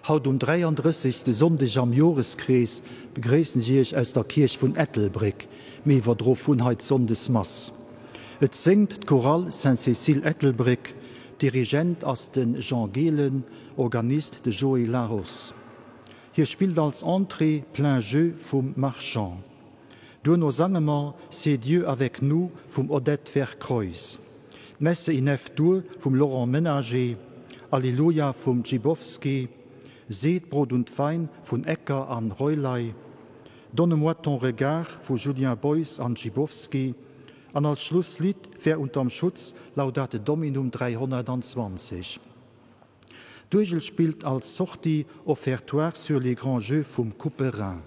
Haut um 33. Sonndeg am Joreskrees begréissen ech Iech aus der Kierch vun Ettelbréck. Mir iwwerdro vun hei d'Sonndesmass. Et séngt d'Chorale Sainte-Cécile Ettelbréck, Dirigent ass de Jean Gehlen, Organist de Joé Lahos. Hie spillt als Entrée Plein jeu vum Marchand. Duerno sange mer C'est Dieu avec nous vum Odette Vercruysse, d'Messe in F-Dur vum Laurent Menager, Alleluia vum Gibowski, Seht, Brot und Wein vun Ecker an Reuley, Donne-moi ton regard vu Julien Beuys an Gibowski an als Schlusslidd Wer unterm Schutz Laudate Dominum 320. D'Uergel spillt als Sortie Offertoire sur les grands jeux vum Couperin.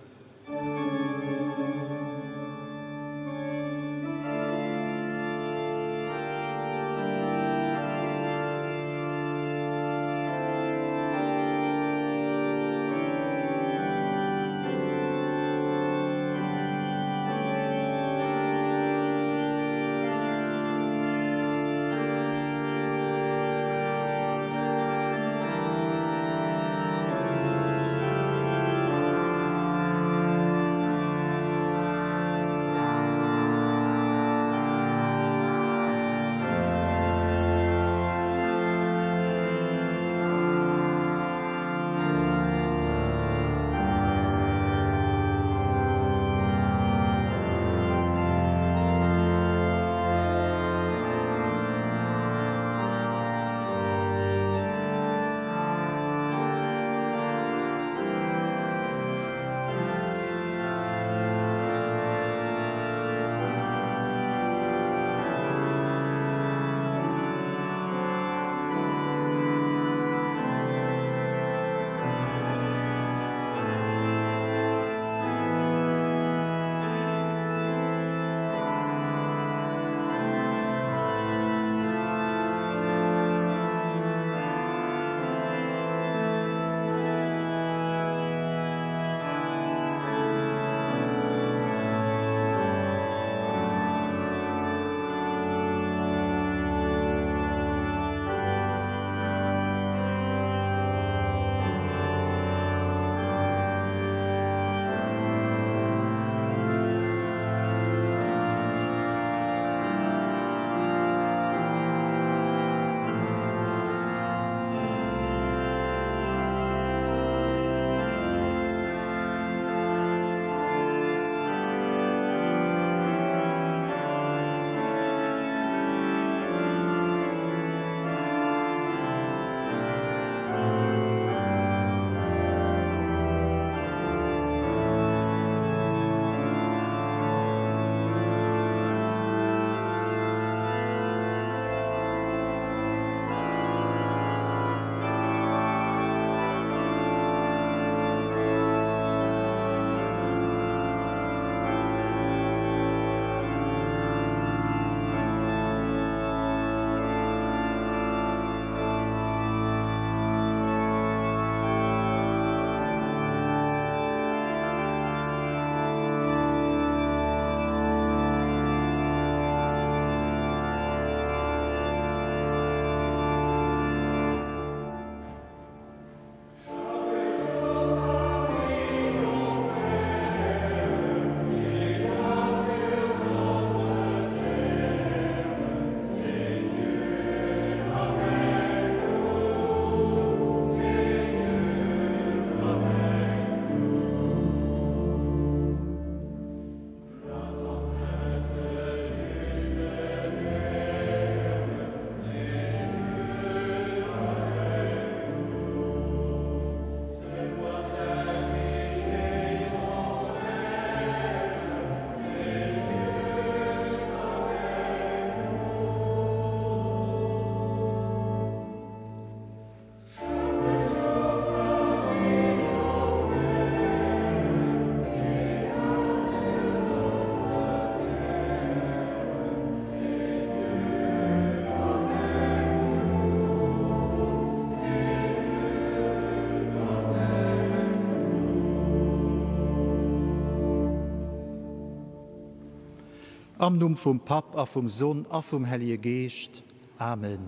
Am Numm vum Papp a vum Sonn a vum Hellege Geescht. Amen.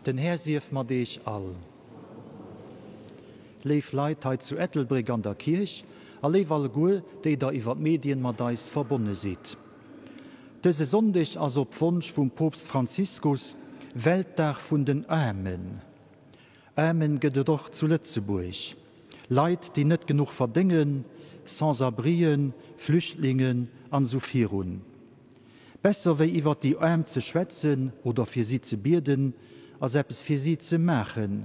Den Här sief mat eech all. Léif Leit hei zu Ettelbréck an der Kierch a léif alleguer, déi der iwwer d'Medien mat eis verbonne sidd. Dëse Sonndeg ass op Wonsch vum Poopst Franziskus Weltdag vun den Aarmen. Aarmen gëtt et och zu Lëtzebuerg. Leit, déi net genuch verdéngen, Sans-abrien, Flüchtlingen an esou virun. Besser wéi iwwer déi Aarm ze schwätzen oder fir si ze bieden, ass eppes fir si ze maachen.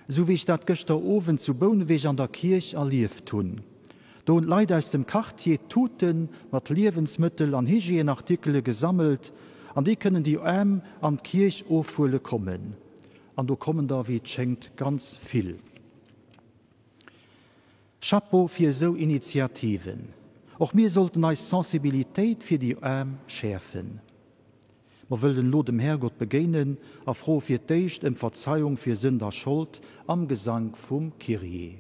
Esou wéi ech dat gëschter Owend zu Bouneweg an der Kierch erlieft hunn. Do hunn d'Leit aus dem Quartier Tute mat Liewensmëttel an Hygièneartikele gesammelt an déi kënnen déi Aarm an d'Kierch ofhuele kommen. An do kommen der, wéi et schéngt, ganz vill. Chapeau fir esou Initiativen. Och mir sollten eis Sensibilitéit fir déi Aarm schäerfen. Mer wëllen elo dem Härgott begéinen a froe fir d'éischt ëm Verzeiung fir Sënd a Schold am Gesank vum Kyrie.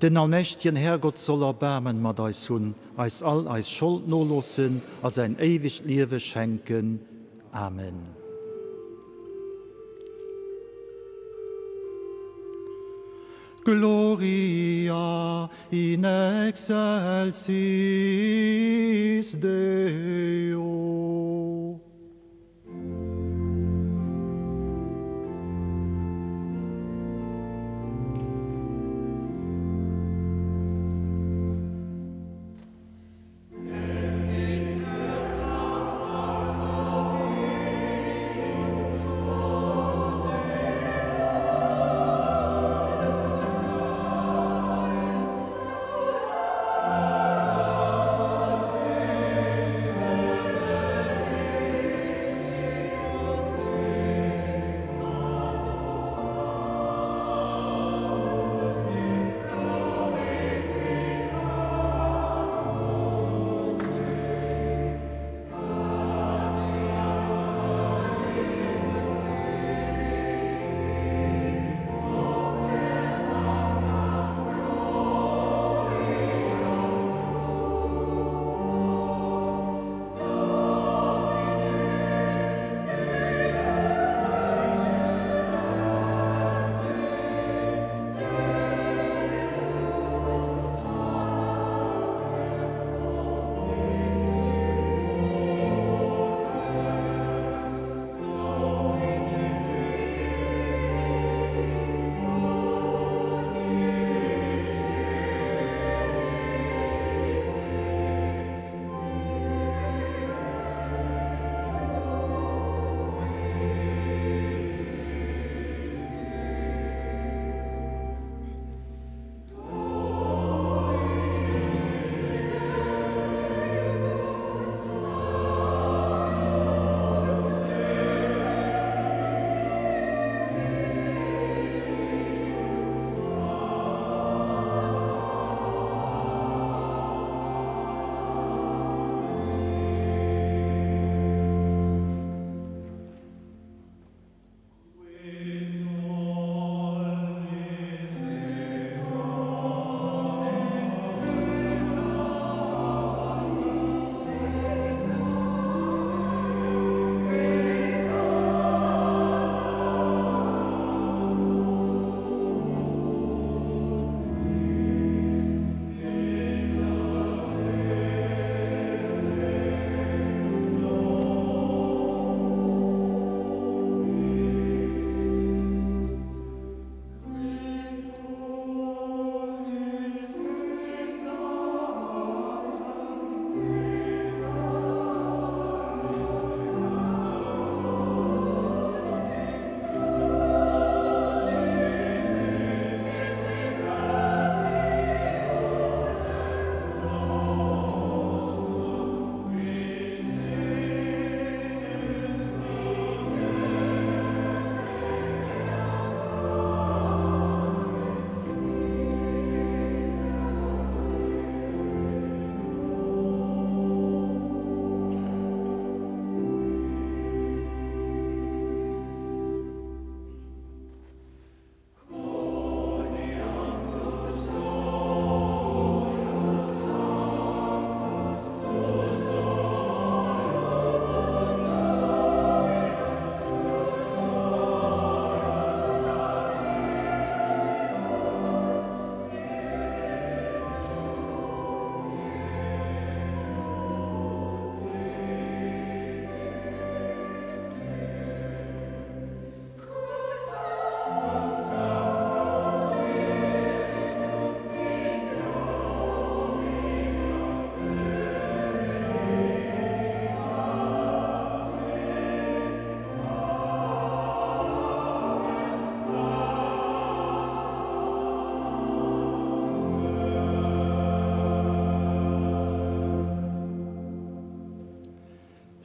Den allmächtegen Härgott soll Erbaarmen mat eis hunn, eis all eis Schold noloossen a säin éiwegt Liewe schenken. Amen. Gloria in excelsis Deo.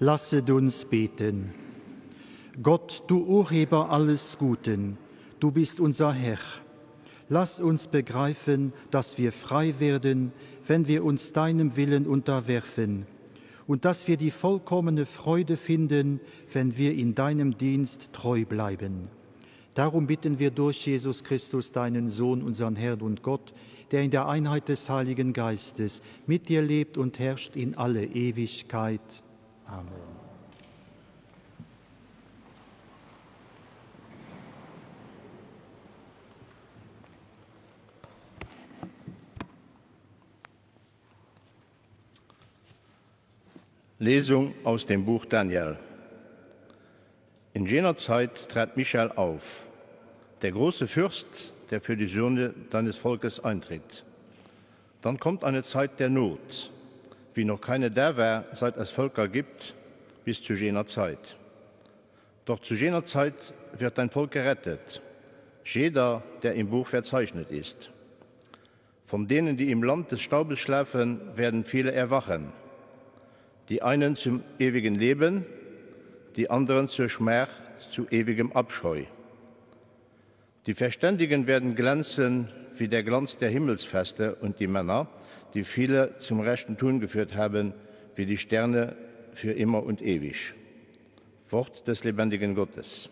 Lasset uns beten. Gott, du Urheber alles Guten, du bist unser Herr. Lass uns begreifen, dass wir frei werden, wenn wir uns deinem Willen unterwerfen und dass wir die vollkommene Freude finden, wenn wir in deinem Dienst treu bleiben. Darum bitten wir durch Jesus Christus, deinen Sohn, unseren Herrn und Gott, der in der Einheit des Heiligen Geistes mit dir lebt und herrscht in alle Ewigkeit. Amen. Lesung aus dem Buch Daniel. In jener Zeit trat Michael auf, der große Fürst, der für die Söhne deines Volkes eintritt. Dann kommt eine Zeit der Not, wie noch keine da war, seit es Völker gibt, bis zu jener Zeit. Doch zu jener Zeit wird dein Volk gerettet, jeder, der im Buch verzeichnet ist. Von denen, die im Land des Staubes schlafen, werden viele erwachen. Die einen zum ewigen Leben, die anderen zur Schmach, zu ewigem Abscheu. Die Verständigen werden glänzen wie der Glanz der Himmelsfeste und die Männer, die viele zum rechten Tun geführt haben, wie die Sterne für immer und ewig. Wort des lebendigen Gottes.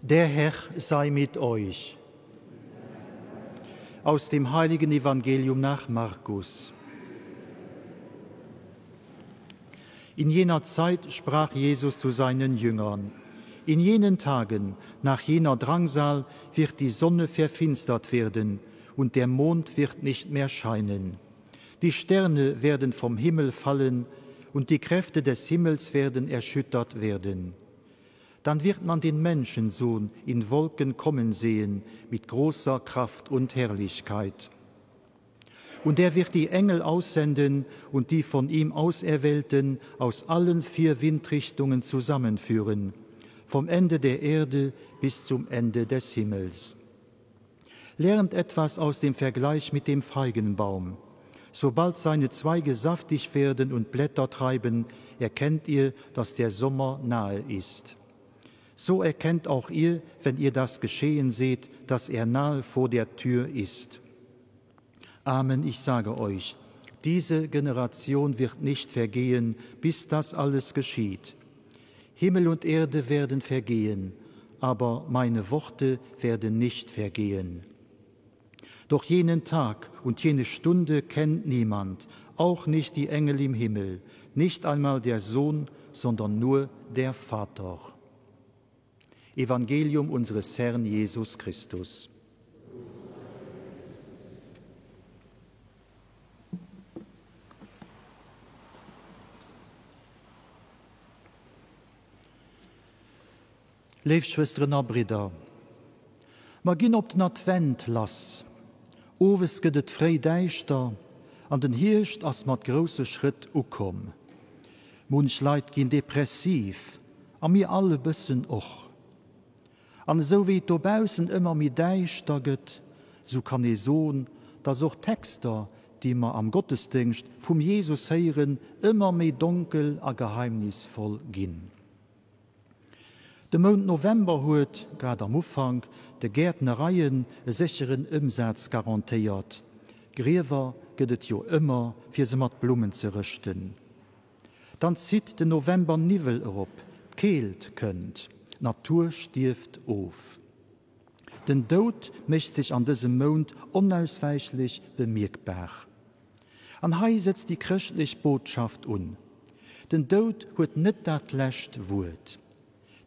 Der Herr sei mit euch. Aus dem heiligen Evangelium nach Markus. In jener Zeit sprach Jesus zu seinen Jüngern: In jenen Tagen, nach jener Drangsal, wird die Sonne verfinstert werden und der Mond wird nicht mehr scheinen. Die Sterne werden vom Himmel fallen und die Kräfte des Himmels werden erschüttert werden. Dann wird man den Menschensohn in Wolken kommen sehen mit großer Kraft und Herrlichkeit. Und er wird die Engel aussenden und die von ihm Auserwählten aus allen vier Windrichtungen zusammenführen, vom Ende der Erde bis zum Ende des Himmels. Lernt etwas aus dem Vergleich mit dem Feigenbaum. Sobald seine Zweige saftig werden und Blätter treiben, erkennt ihr, dass der Sommer nahe ist. So erkennt auch ihr, wenn ihr das geschehen seht, dass er nahe vor der Tür ist. Amen, ich sage euch, diese Generation wird nicht vergehen, bis das alles geschieht. Himmel und Erde werden vergehen, aber meine Worte werden nicht vergehen. Doch jenen Tag und jene Stunde kennt niemand, auch nicht die Engel im Himmel, nicht einmal der Sohn, sondern nur der Vater. Evangelium unseres Herrn Jesus Christus. Léif Schwësteren a Bridder, mer ginn op den Advent lass. Owes gëtt et fréi däischter an den Hierscht ass mat grousse Schrëtt ukomm. Munch Leit ginn depressiv a mir all e bëssen och. An esou wéi et dobaussen ëmmer méi däischter gëtt, esou kann ee soen, dass och d'Texter, déi mer am Gottesdéngscht vum Jesus héieren, ëmmer méi donkel a geheimnisvoll ginn. De Mount November huet, grad am Ufank, de Gäertnereien e sécheren Ëmsaz garantéiert. Griewer gëtt et jo ëmmer, fir se mat Blummen ze rëschten. Dann zitt den November Niwwel erop, d'Keelt kënnt, d'Natur stierft of. Den Doud mécht sech an dësem Mount onauswäichlech bemierkbar. An hei sëtzt déi chrëschtlech Botschaft un, Den Doud huet net dat lescht Wuert.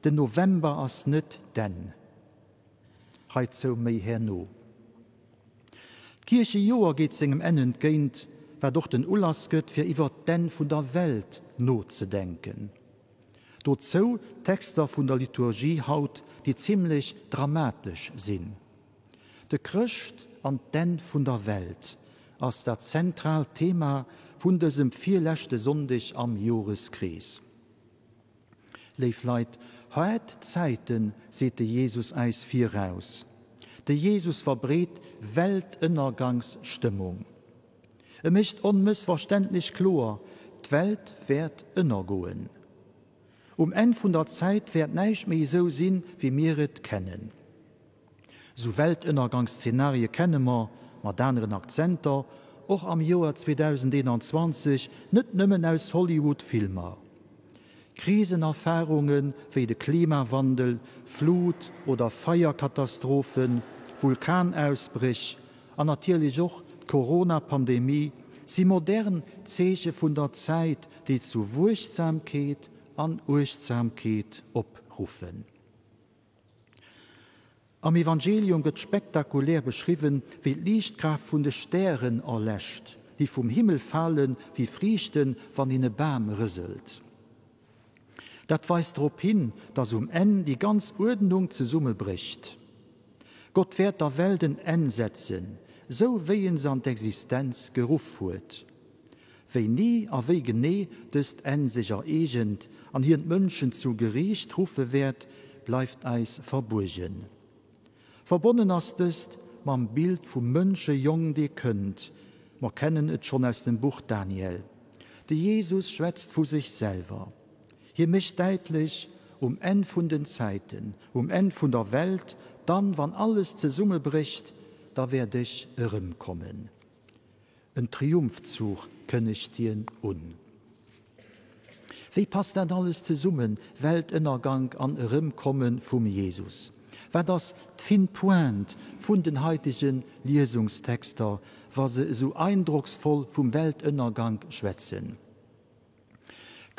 Den November ass net d'Enn. Heizou méi herno. D'Kierchejoer geet sengem Enn entgéint, wat och den Ulass gëtt, fir iwwert d'Enn vun der Welt nozedenken. Dozou d'Texter vun der Liturgie haut, déi zimlech dramatesch sinn. De Chrëscht an d'Enn vun der Welt ass dat zentraalt Thema vun dësem virleschte Sonndeg am Joreskrees. Léif Leit, haart Zäiten seet de Jesus äis viraus. De Jesus verbreet Weltënnergangsstëmmung. E mécht onmëssverständlech kloer, D'Welt wäert ënnergoen. Um Enn vun der Zäit wäert näischt méi esou sinn, wéi mir et kennen. Sou Weltënnergangsszenarie kenne mer, mat aneren Akzenter, och am Joer 2021 net nëmmen aus Hollywood-Filmer. Krisenerfarunge wéi de Klimawandel, Flut oder Feierkatastrophen, Vulkanausbréch an natierlech och d'Corona-Pandemie si modern Zeeche vun der Zäit, déi zu Wuechsamkeet an Uechtsamkeet opruffen. Am Evangelium gëtt spektakulär beschriwwen, wéi d'Liichtkraaft vun de Stären erläscht, déi vum Himmel fale wéi Friichten, wann een e Bam rëselt. Dat weist drop hin, datt um Enn déi ganz Uerdnung zesummebrécht. Gott wäert der Welt en Enn setzen, sou wéi en se an d'Existenz geruff huet. Wéini a wéi genee dëst Enn sech ereegent an hien d'Mënschen zu Geriicht ruffe wäert, bleift eis verbuergen. Verbonnen ass dëst mam Bild vum Mënschejong, dee kënnt. Mer kennen et schonn aus dem Buch Daniel. De Jesus schwätzt vu sech selwer. Hie mécht däitlech, Um Enn vun den Zäiten, um Enn vun der Welt, dann, wann alles zesummebrécht, da wäert ech erëmkommen. En Triumphzuch kënnegt hien un. Wéi passt dat alles zesummen, Weltënnergank an Erëmkomme vum Jesus? Wat ass d'fine pointe vun den haitege Liesungstexter, wa se esou eindrocksvoll vum Weltënnergank schwätzen?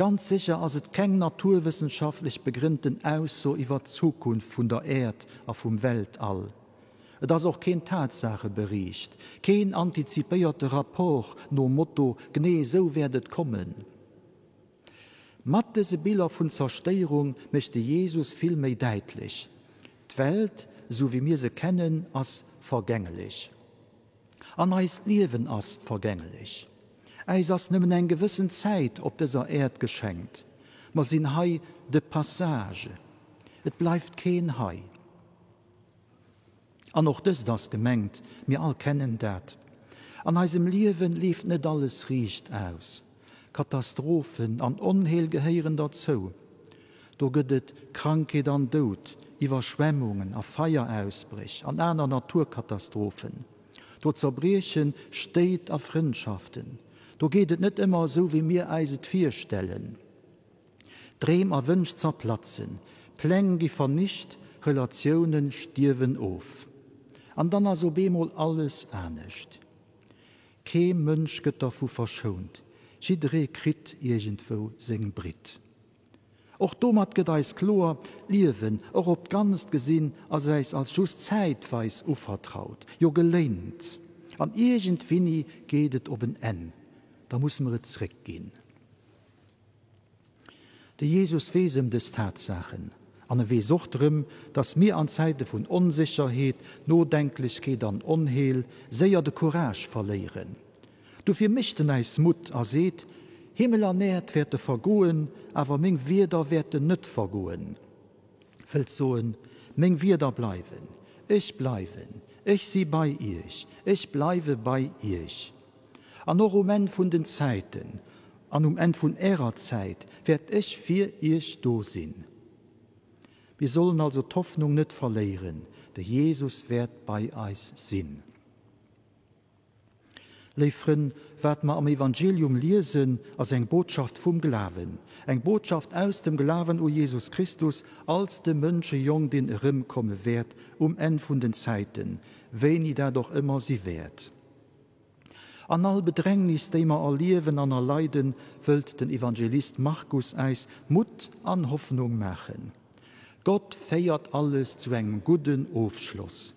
Ganz sécher ass et keng naturwëssenschaftlech begrënnten Ausso iwwer d'Zukunft vun der Äerd a vum Weltall. Et ass och keen Tatsaachebericht, keen antizipéierte Rapport nom Motto genee esou wäert et kommen. Mat dëse Biller vun Zerstéierung mécht de Jesus vill méi däitlech, D'Welt, esou wéi mir se kennen, ass vergänglech. An eist Liewen ass vergänglech. Äis ass nëmmen eng gewëssen Zäit op dëser Äerd geschenkt. Mer sinn hei de passage. Et bleift keen hei. An och dëst ass gemengt, mir all kennen dat, An eisem Liewen leeft net alles riicht aus. Katastrophen an Onheel gehéieren derzou. Do gëtt et Krankheet an Doud, Iwwerschwemmungen a Feierausbréch an aner Naturkatastrophen. Do zerbrieche Stéit a Frëndschaften. Do geet et net ëmmer esou, wéi mir eis et virstellen. Dreem a Wënsch zerplatzen, Pläng gi vernicht, Relatioune stierwen of. An dann ass op eemol alles anescht. Kee Mënsch gëtt dervu verschount, jidderee kritt iergendwou seng Britt. Och domat gëtt eis kloer, D'Liewen, och op d'Ganzt gesinn, ass äis als just zäitweis uvertraut, jo geléint. An iergendwinni geet et op en Enn, da musse mer et zréckginn. De Jesus weess ëm dës Tatsaachen. An e weess och drëm, dass mir an Zäite vun Onsécherheet, Nodenklechkeet an Onheel séier de Courage verléieren. Dofir mécht en äis Mutt a seet, Himmel an Äerd wäerte vergoen, awer meng Wierder wäerten net vergoen. Wëllt soen, Meng Wierder bleiwen, ech bleiwen, ech si bei iech, ech bleiwe bei iech. An och um Enn vun den Zäiten an um Enn vun ärer Zäit wäert ech fir iech do sinn. Mir sollen also d'Hoffnung net verléieren, de Jesus wäert bei eis sinn. Léif Frënn, wat mer am Evangelium liesen, ass eng Botschaft vum Glawen, eng Botschaft aus dem Glawen u Jesus Christus als de Mënschejong, deen erëmkomme wäert um Enn vun den Zäiten, wéini dat och ëmmer si wäert. An all Bedrängnis, déi mer erliewen an erleiden, wëllt den Evangelist Markus äis Mutt an Hoffnung maachen. Gott féiert alles zu engem gudden Ofschloss.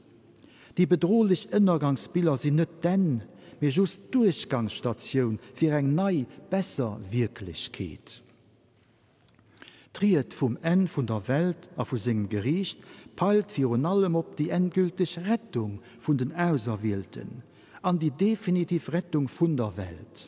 Déi bedrohlech Ënnergangsbiller sinn net d'Enn, mee just d'Duerchgangsstatioun fir eng nei, besser Wierklechkeet. D'Ried vum Enn vun der Welt a vu sengem Geriicht peilt virun allem op déi endgülteg Rettung vun den Auserwielten an déi definitiv Rettung vun der Welt.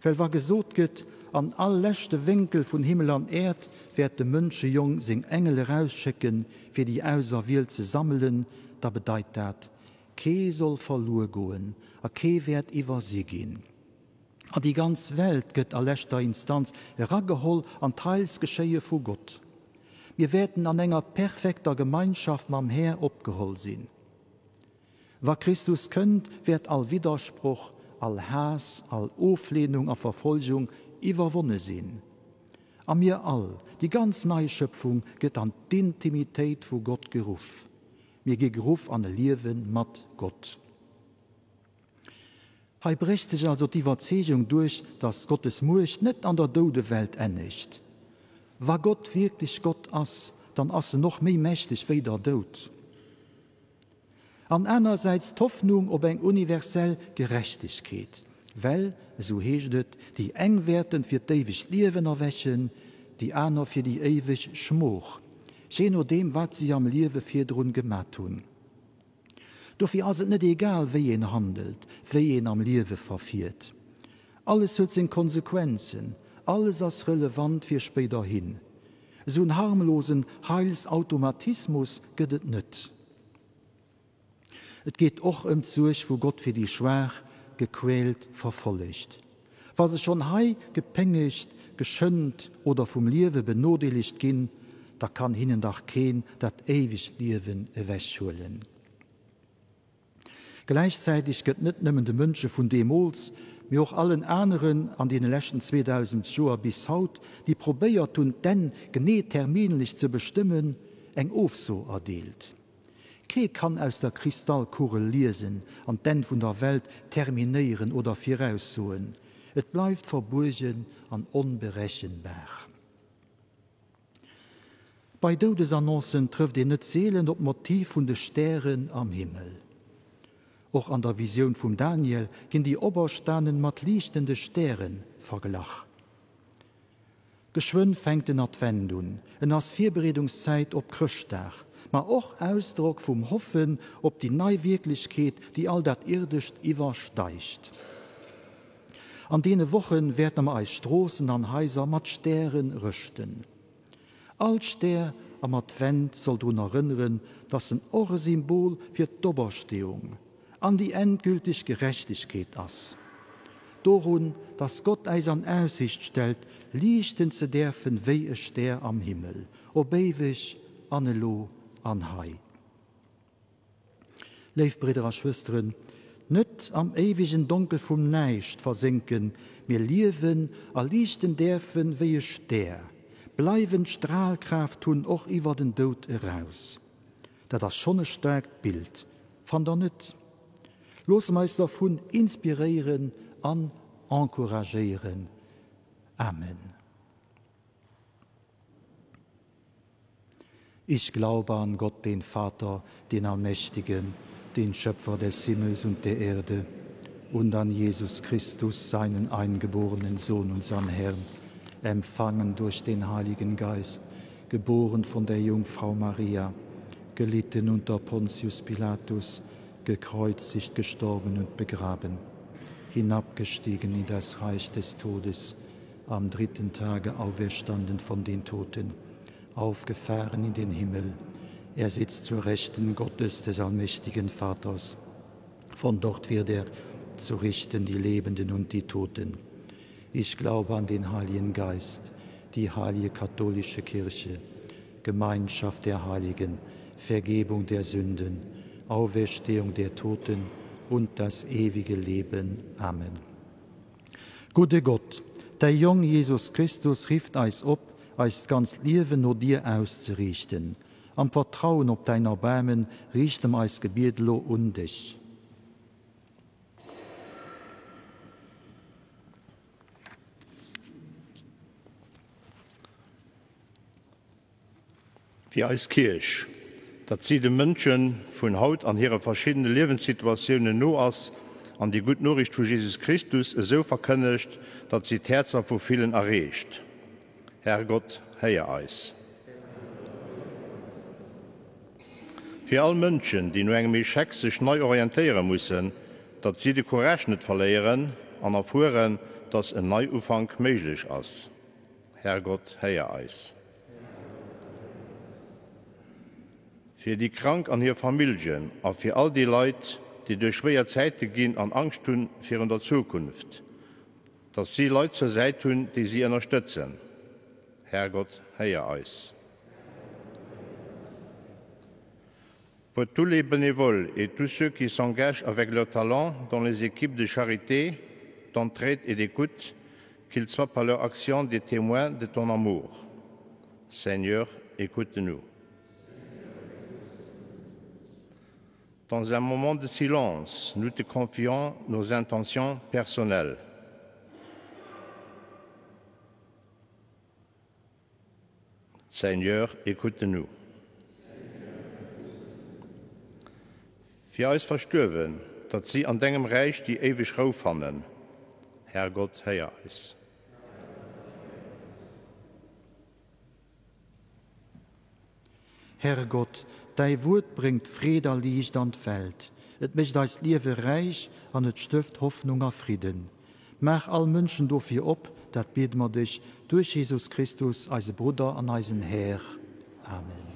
Well wa gesot gëtt, An all leschte Wénkel vun Himmel an Äerd wäert de Mënschejong seng Engel erausschécken, fir déi Auserwielt ze sammelen, da bedeit dat, Kee soll verluer goen a kee wäert iwwersi ginn. An déi ganz Welt gëtt a leschter Instanz erageholl an d'Heilsgeschéie vu Gott. Mir wäerten an enger perfekter Gemeinschaft mam Här opgeholl sinn. Wa Christus kënnt, wäert all Widdersproch, all Haass, all Oflehnung a Verfolgung iwwerwonne sinn. A mir all, déi ganz nei Schëpfung, gëtt an d'Intimitéit vu Gott geruff. Mir gi geruff an e Liewe mat Gott. Hei brécht sech also d'Iwwerzeegung duerch, datt Gottes Muecht net an der Doudewelt ennegt. Wa Gott wierklech Gott ass, dann ass en och méi mächteg wéi der Doud. An anersäits d'Hoffnung op eng universell Gerechtegkeet, well, esou heescht et, déi eng wäerten fir d'éiwegt Liewen erwächen, déi aner fir déi éiweg Schmooch, jee nodeem wat si am Liewe virdrun gemat hunn. Dofir ass et net egal, wéi een handelt, wéi een am Liewe verfiert. Alles huet seng Konsequenzen, alles ass relevant fir spéiderhin. Esou en harmlosen Heilsautomatismus gëtt et net. Et geet och ëm d'Suerg vu Gott fir déi Schwaach, Gequäält, Verfollegt. Wa se schonn hei gepéngegt, geschënnt oder vum Liewe benodeelegt ginn, da kann hinnen dach keen dat éiwegt Liewen ewechhuelen. Gläichzäiteg gëtt net nëmmen de Mënsche vun deemools, mee och allen aneren an deene leschten 2000 Joer bis haut, déi probéiert hunn, d'Enn genee terminlech ze bestëmmen, eng Ofso erdeelt. Kee kann aus der Kristallkugel liesen an d'Enn vun der Welt terminéieren oder viraussoen. Et bleift verbuergen an onberechenbar. Bei Doudesannoncen trëfft een net seelen op d'Motiv vun de Stären am Himmel. Och an der Visioun vum Daniel ginn déi Operstanen mat liichtende Stäre verglach. Geschwënn fänkt den Advent un. En ass Virbereedungszäit op Chrëschtdag, ma och Ausdrock vum Hoffen op déi nei Wierklechkeet, déi all dat Ierdescht iwwersteigt. An deene Woche wäerte mer eis Stroossen an Haiser mat Stäre rëschten. All Stär am Advent soll drun erënneren, dass en och e Symbol fir d'Opersteeung an déi endgülteg Gerechtegkeet ass. Dorun, dass Gott äis an Aussicht stellt, liichten ze däerfen wéi e Stär am Himmel, op éiweg an elo an hei. Léif Bridder a Schwësteren, net am éiwegen Donkel vum Näischt versénken, mee liewen a liichten däerfen wéi e Stär, bleiwend Stralkraaft hunn och iwwer den Doud eraus. Dat ass schonn e staarkt Bild, fannt der net? Loosse mer eis dervun inspiréieren an encouragéieren. Amen. Ich glaube an Gott, den Vater, den Allmächtigen, den Schöpfer des Himmels und der Erde, und an Jesus Christus, seinen eingeborenen Sohn, unseren Herrn, empfangen durch den Heiligen Geist, geboren von der Jungfrau Maria, gelitten unter Pontius Pilatus, gekreuzigt, gestorben und begraben, hinabgestiegen in das Reich des Todes, am dritten Tage auferstanden von den Toten, aufgefahren in den Himmel. Er sitzt zur Rechten Gottes des allmächtigen Vaters. Von dort wird er zu richten die Lebenden und die Toten. Ich glaube an den Heiligen Geist, die heilige katholische Kirche, Gemeinschaft der Heiligen, Vergebung der Sünden, Auferstehung der Toten und das ewige Leben. Amen. Gudde Gott, däi Jong Jesus Christus rifft eis op, eist ganzt Liewen no dir auszeriichten. Am Vertrauen op däin Erbaarmen riichte mer eist Gebiet elo un dech. Fir eis Kierch, datt si de Mënsche vun haut an hire verschiddene Liewenssituatiounen no ass an déi gutt Noriicht vu Jesus Christus esou verkënnegt, datt si d'Häerzer vu villen erreecht. Herrgott, héier eis. Fir all Mënschen, déi no engem Echec sech nei orientéiere mussen, datt si de Courage net verléieren an erfueren, datt en Neiufank méiglech ass. Herrgott, héier eis. Fir déi Krank an hir Familljen a fir all déi Leit, déi duerch schwéier Zäite ginn an Angscht hunn virun der Zukunft, datt si Leit zur Säit hunn, déi si ënnerstëtzen. Herrgott, héier eis. Pour tous les bénévoles et tous ceux qui s'engagent avec leur talent dans les équipes de charité, d'entraide et d'écoute, qu'ils soient par leur action des témoins de ton amour. Seigneur, écoute-nous. Dans un moment de silence, nous te confions nos intentions personnelles. Seigneur, écoute-nous. Fir eis Verstuerwen, datt si an dengem Räich déi éiweg Rou fannen. Herrgott, héier eis. Herrgott, däi Wuert bréngt Freed a Liicht an d'Welt. Et mécht eist Liewe räich an et stëft Hoffnung a Fridden. Maach all Mënschen dofir op, dat biede mer dech duerch Jesus Christus, eise Brudder an eisen Här. Amen.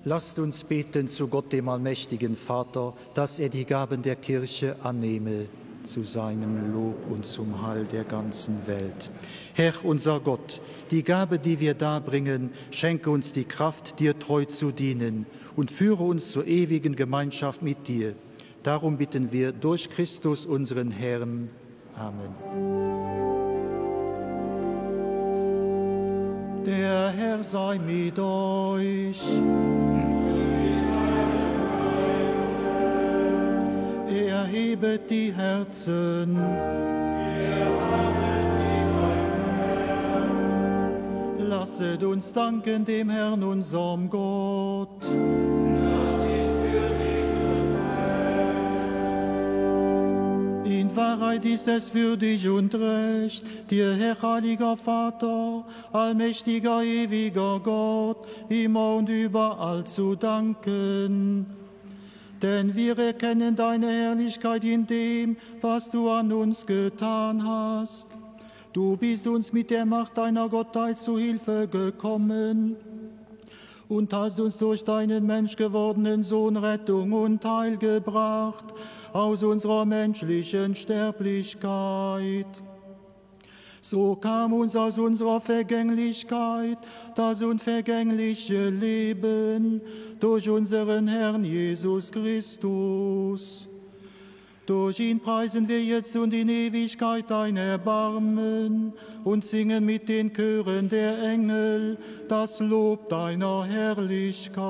Lasst uns beten zu Gott, dem allmächtigen Vater, dass er die Gaben der Kirche annehme zu seinem Lob und zum Heil der ganzen Welt. Herr unser Gott, die Gabe, die wir darbringen, schenke uns die Kraft, dir treu zu dienen und führe uns zur ewigen Gemeinschaft mit dir. Darum bitten wir durch Christus unseren Herrn. Amen. Der Herr sei mit euch. Erhebet die Herzen. Lasset uns danken dem Herrn unserem Gott. In Wahrheit ist es für dich und recht, dir Herr heiliger Vater, allmächtiger, ewiger Gott, immer und überall zu danken. Denn wir erkennen deine Herrlichkeit in dem, was du an uns getan hast. Du bist uns mit der Macht deiner Gottheit zu Hilfe gekommen und hast uns durch deinen menschgewordenen Sohn Rettung und Heil gebracht aus unserer menschlichen Sterblichkeit. So kam uns aus unserer Vergänglichkeit das unvergängliche Leben durch unseren Herrn Jesus Christus. Durch ihn preisen wir jetzt und in Ewigkeit dein Erbarmen und singen mit den Chören der Engel das Lob deiner Herrlichkeit.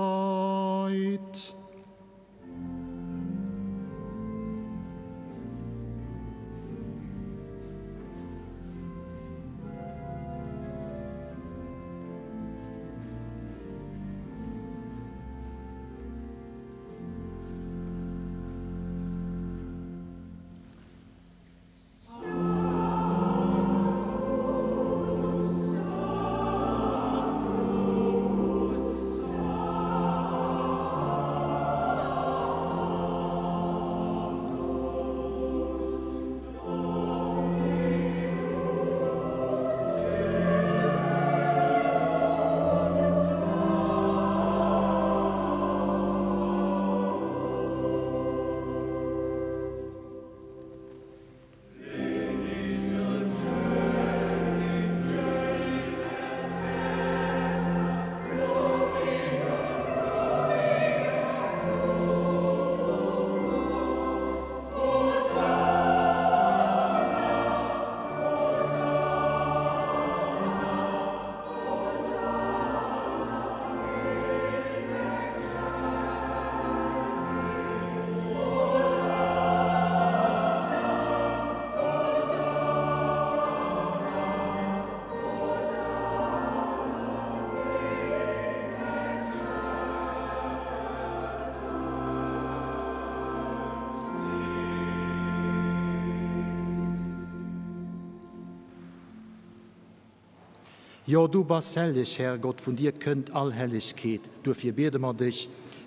Jo, du bass helleg, Herrgott, vun dir kënnt all Hellegkeet. Duerfir biede mer dech,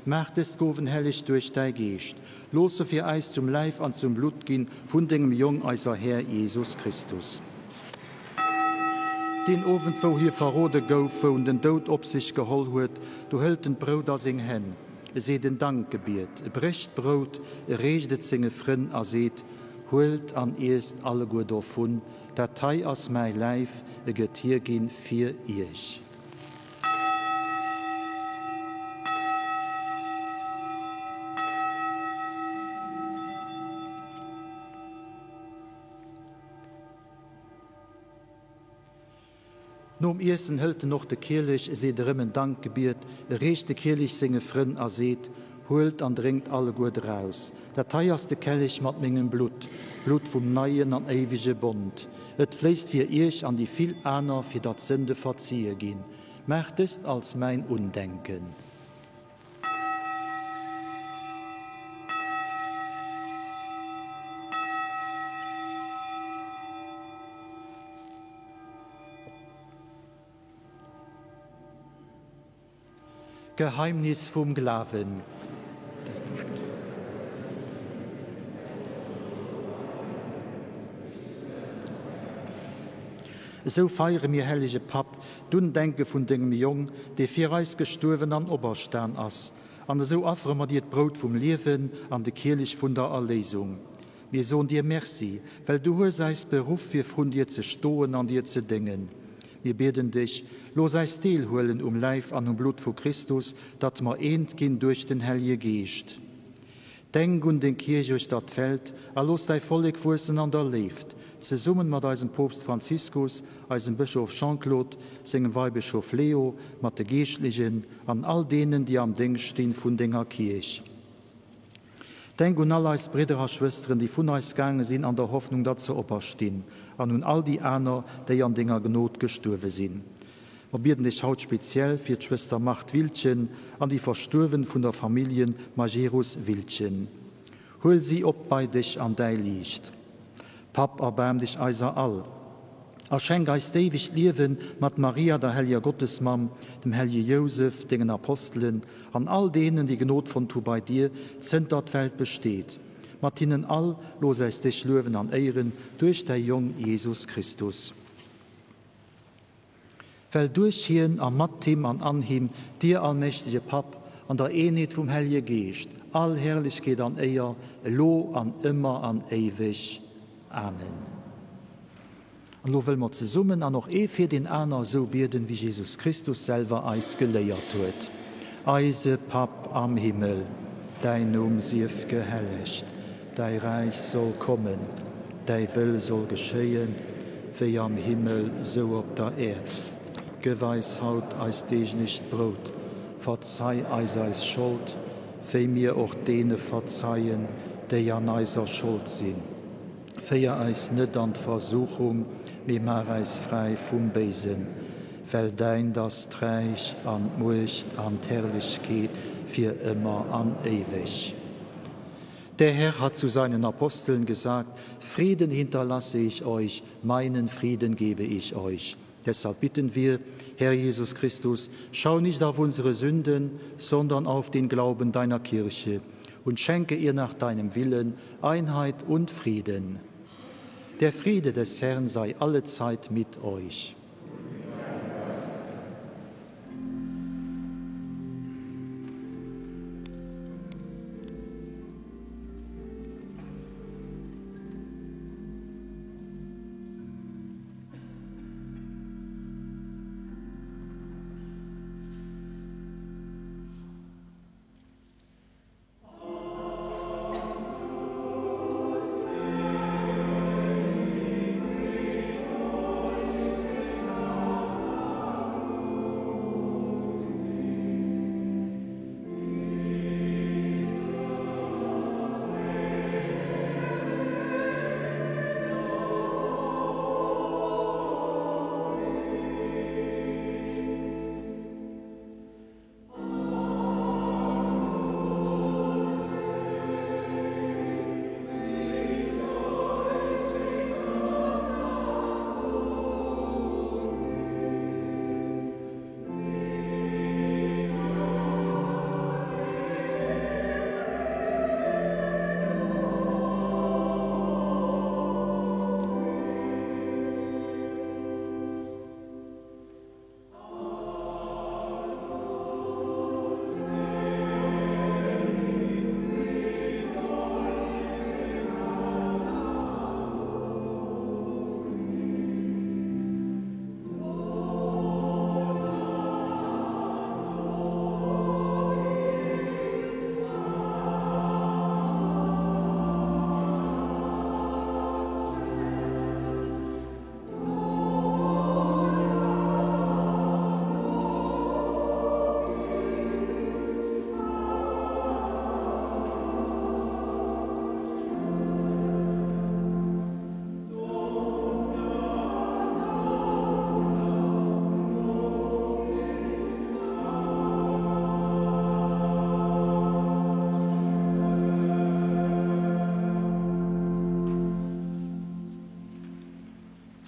Maach dës Gowen helleg duerch däi Geescht. Looss se fir äis zum Läif an zum Blutt ginn vun dengem Jong, eiser Här Jesus Christus. Deen Owend, wou hie verrode gouf, wou en den Doud op sech geholl huet, do hëlt en d'Brout a seng Hänn, e seet en Dankgebiet, e brécht d'Brout, e reecht et senge Frënn a seet, Huelt an iesst alleguer dovun, Dat hei ass mäi Läif, e gëtt hierginn fir iech. Nom Iessen hëlt en och de Kielech, e seet erëm en Dankgebiet, e reecht de Kielech senge Frënn a seet, Huelt an drénkt alleguer draus. Dat hei ass de Kellech mat mengem Blutt, d'Blutt vum neien an éiwege Bond. Et fléisst fir iech an déi vill aner, fir datt d'Sënde verzie ginn. Maacht dëst als mäin Undenken. Geheimnis vum Glawen. Esou feiere mir, hellege Papp, d'Undenke vun dengem Jong, dee fir eis gestuerwen an operstan ass. An esou affere mer dir d'Brout vum Liewen an de Kielich vun der Erléisung. Mir soen dir Merci, well du hues eis beruff, fir vrun dir ze stoen an dir ze déngen. Mir bieden dech, looss eis deelhuelen um Läif an um Blutt vu Christus, datt mer eent ginn duerch den Hellje Geescht. Denk un deng Kierch uechter d'Welt a looss däi Vollek wuessen an der Léift, zesummen mat eisem Poopst Franziskus, eisem Bëschof Jean-Claude, sengem Weibëschof Leo, mat de Geeschtlechen an all deenen, déi am Déngscht stinn vun denger Kierch. Denk un all eis Bridder a Schwësteren, déi vun eis gaange sinn an der Hoffnung, datt se operstinn, an un all déi aner, déi an denger Gnod gestuerwe sinn. Mer bieden dech haut speziell fir d'Schwëster Marthe Wildgen an déi Verstuerwen vun der Familljen Majerus-Wildgen. Huel si op bei dech an däi Liicht. Papp, erbaarm dech eiser all a schenk eis d'éiwegt Liewen mat Maria, der helljer Gottesmamm, dem hellje Jousef, dengen Apostelen an all deenen, déi Gnod fonnt hu bei dir, zënter d'Welt besteet. Mat hinnen all looss äis dech luewen an éieren duerch däi Jong Jesus Christus. Well duerch hien a mat him an an him, dir allmächtege Papp, an der Eenheet vum Hellje Geescht, all Herrlechkeet an Éier, elo an ëmmer an éiweg. Amen. An elo wëlle mer zesummen an och ee fir deen aner esou bieden, wéi Jesus Christus selwer eis geléiert huet. Eise Papp am Himmel, däin Numm sief gehellegt, Däi Räich soll kommen, däi Wëll soll geschéien, wéi am Himmel, sou op der Äerd. Gëff eis haut eist deeglecht Brout. Verzei eis eis Schold, wéi mir och deene verzeien, déi an eiser Schold sinn. Féier eis net an d'Versuchung, mee maach eis fräi vum Béisen. Well däint ass d'Räich an d'Muecht an d'Herrlechkeet fir ëmmer an éiweg. Der Herr hat zu seinen Aposteln gesagt: Frieden hinterlasse ich euch, meinen Frieden gebe ich euch. Deshalb bitten wir, Herr Jesus Christus, schau nicht auf unsere Sünden, sondern auf den Glauben deiner Kirche und schenke ihr nach deinem Willen Einheit und Frieden. Der Friede des Herrn sei allezeit mit euch.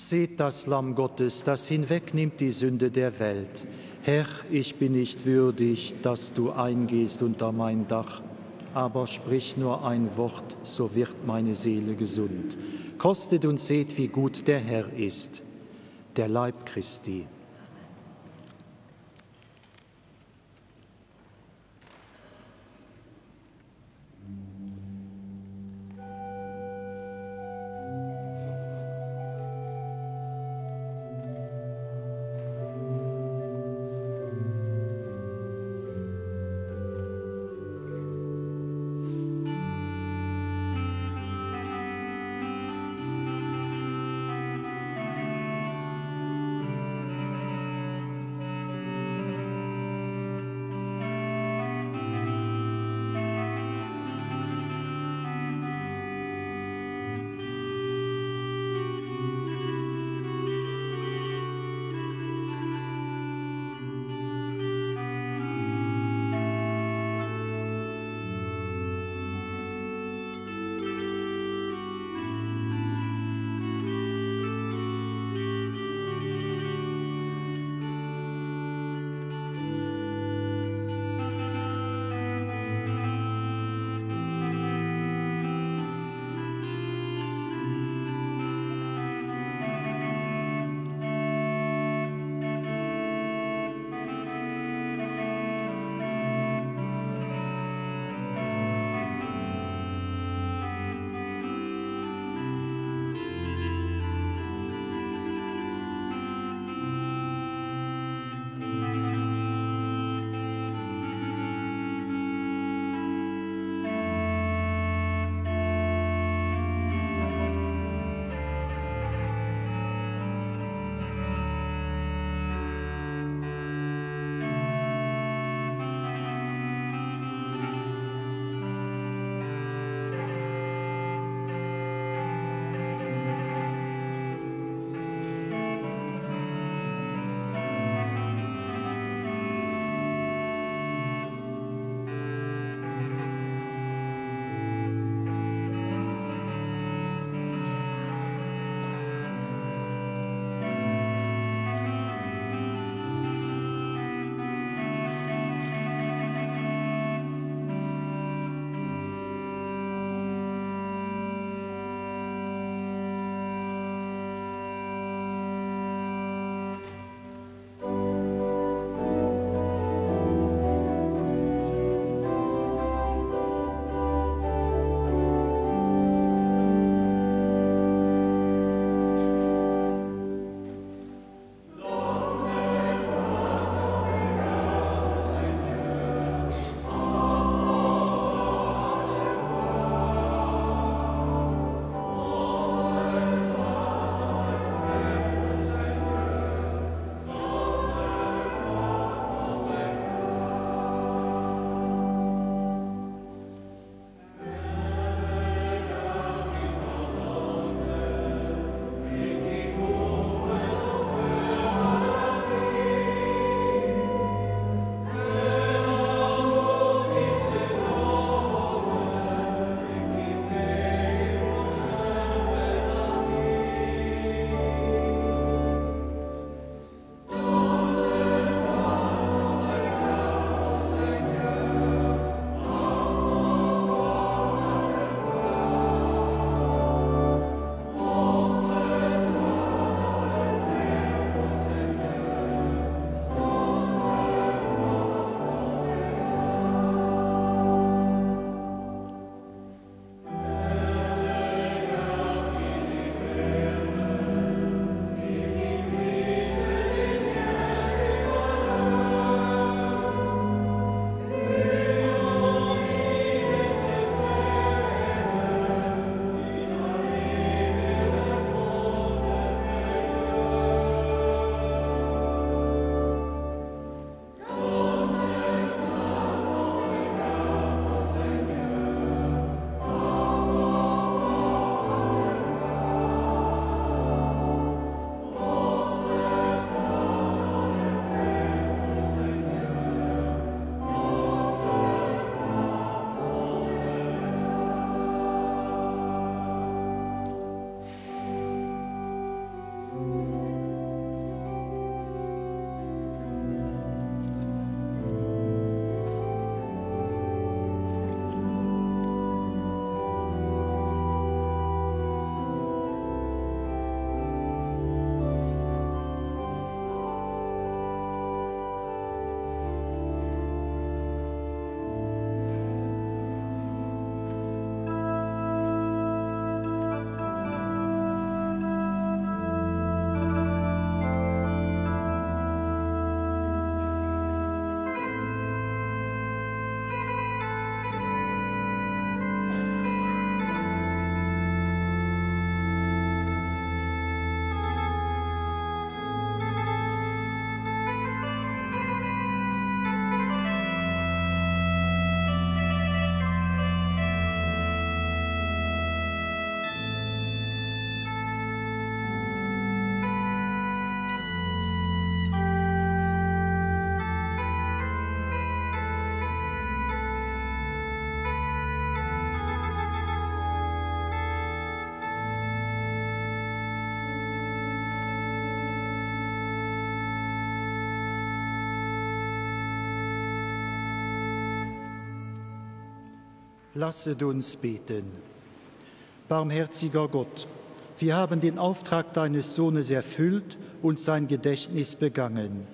Seht das Lamm Gottes, das hinwegnimmt die Sünde der Welt. Herr, ich bin nicht würdig, dass du eingehst unter mein Dach, aber sprich nur ein Wort, so wird meine Seele gesund. Kostet und seht, wie gut der Herr ist. der Leib Christi. Lasset uns beten. Barmherziger Gott, wir haben den Auftrag deines Sohnes erfüllt und sein Gedächtnis begangen.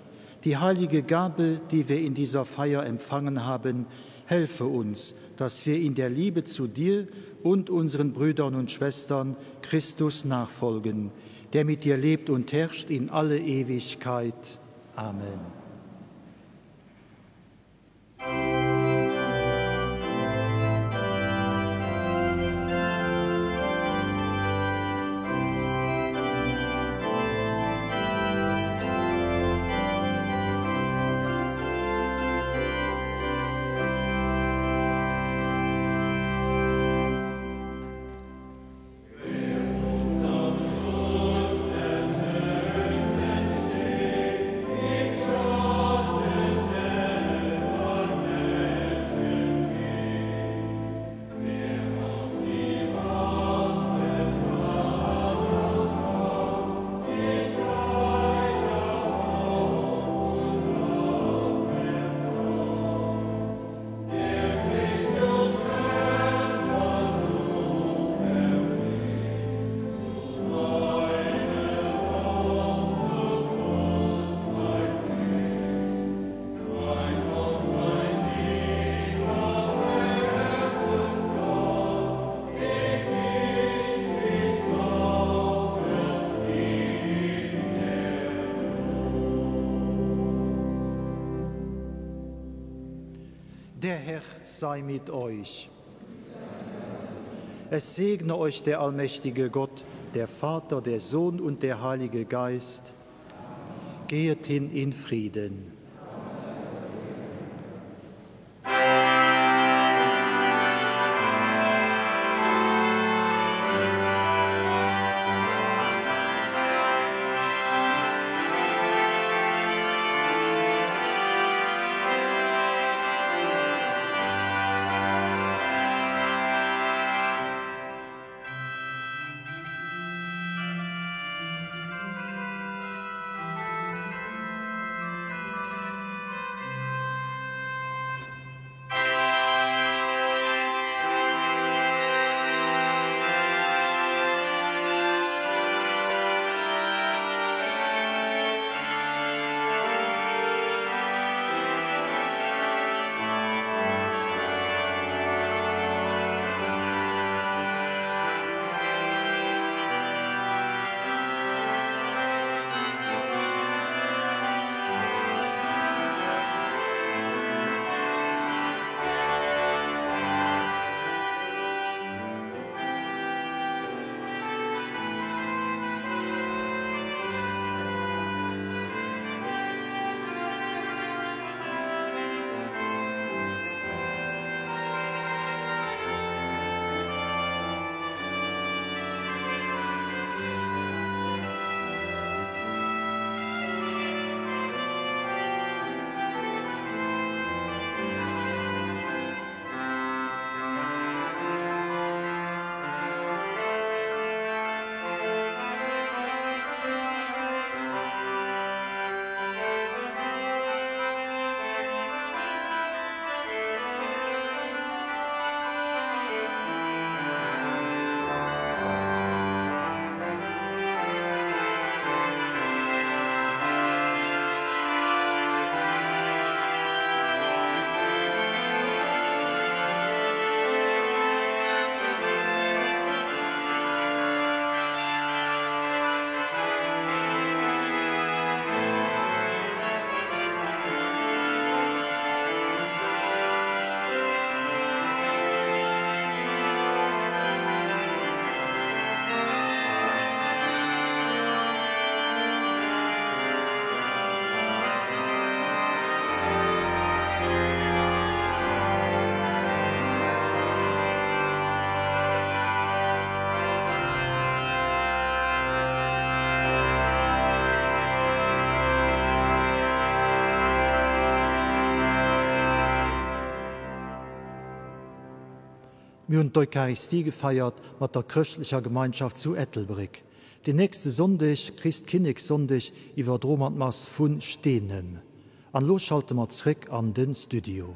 Die heilige Gabe, die wir in dieser Feier empfangen haben, helfe uns, dass wir in der Liebe zu dir und unseren Brüdern und Schwestern Christus nachfolgen, der mit dir lebt und herrscht in alle Ewigkeit. Amen. Der Herr sei mit euch. Es segne euch der allmächtige Gott, der Vater, der Sohn und der Heilige Geist. Gehet hin in Frieden. Mir hunn d'Eucharistie gefeiert mat der chrëschtlecher Gemeinschaft zu Ettelbréck. Den nächste Sonndeg, Christkinnekssonndeg, iwwerdroe mer d'Mass vu Steenem. An elo schalte mer zréck an de Studio.